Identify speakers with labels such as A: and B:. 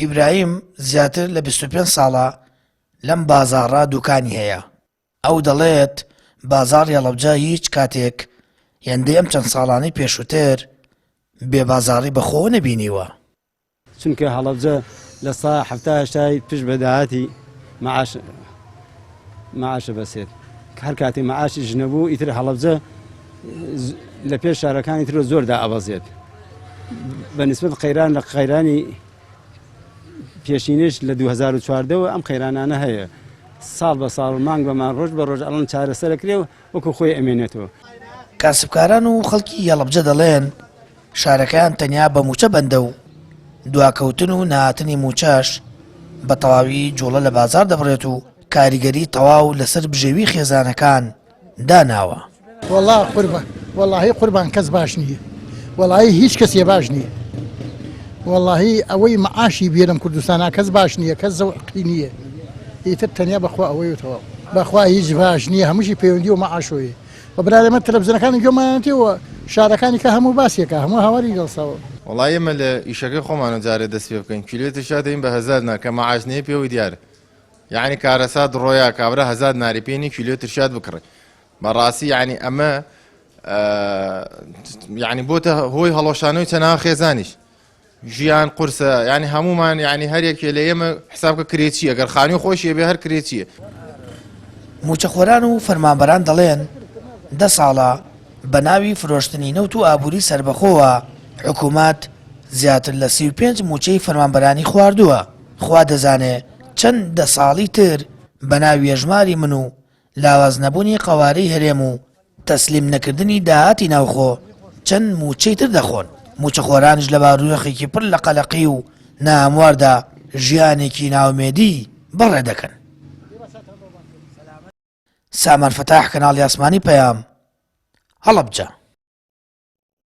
A: ئیبراهیم زیاتر لە 25 ساڵە لەم بازاڕە دوکانی هەیە. ئەو دەڵێت، بازاڕی هەڵەبجە هیچ کاتێک هێندەی ئەم چەند ساڵانەی پێشووتر بێ بازاڕی بەخۆوە نەبینیوە.
B: چونکە هەڵەبجە لە سا حەفتا هەشتای پشت بە داهاتی معاش معاشە بەسێت هەر کاتی معاشیش نەبوو ئیتر هەڵەبجە لە پێش شارەکانی ترۆ زۆر دائەبەزێت بە نسبەت قەیران لە قەیرانی پێشینش لە 2014ەوە ئەم قەیرانانە هەیە ساڵ بە ساڵ مانگ بە مان ڕۆژ بە ڕۆژ ئەڵەن چارەسەرەکرێ و وەکو خۆی ئەمێنێتەوە.
A: کاسبکاران و خەڵکی هەڵەبجە دەڵێن، شارەکەیان تەنیا بە مووچە بەندە و دواکەوتن و نەهاتنی مووچەش بە تەواوی جوڵە لە بازاڕ دەبڕێت و کاریگەری تەواو لەسەر بژێوی خێزانەکان داناوە.
C: وەڵا قوربان وەڵاهی قوربان کەس باش نییە وەڵاهی هیچ کەسێ باش نییە وەڵاهی ئەوەی معاشی بێ لەم کوردستانە کەس باش نییە کەس زەوقی نییە ئیتر تەنیا بەخوا ئەوەی تەواو بەخوا هیچ باش نییە هەمووشی پەیوەندی و مەعاشۆیە و برادەر من تەلەفزیۆنەکانی گوێمانەتەوە شارەکانی کە هەموو باسێکە هەموو هاواری دەڵسەوە.
D: وەڵا ئێمە لە ئیشەکەی خۆمانە جارێ دەست پێ بکەین کیلۆی ترشا دەین بە هەزار دینار کە مەعاش نیە پێوەی دیارە یەعنی کارەسات ڕۆیا کابرا هەزار دیناری پێ نیە کیلۆ ترشات بکڕێ بەڕاستی یەعنی ئەمە یەعنی بۆتە هۆی هەڵۆشانەوەی چەناها خێزانیش ژیان قورسە یانی هەمومان یانی هەر یەکێ لە ئێمە حساب کە کرێچیە گەر خانوی خۆشی بێ هەر کرێچیە.
A: مووچەخۆران و فەرمانبەران دەڵێن، دە ساڵە بە ناوی فرۆشتنی نەوت و ئابووری سەربەخۆوە حکوومەت زیاتر لە 35 مووچەی فەرمانبەرانی خواردووە، خوا دەزانێ چەند دە ساڵی تر بە ناوی هەژماری من و لاواز نەبوونی قەوارەی هەرێم و تەسلیم نەکردنی داهاتی ناوخۆ چەند مووچەی تر دەخۆن، مووچەخۆرانیش لە بارودۆخێکی پڕ لە قەلەقی و ناهەمواردا ژیانێکی نائومێدی بەڕێ دەکەن. سامان فەتاح، کەناڵی ئاسمانی پەیام، هەڵەبجە.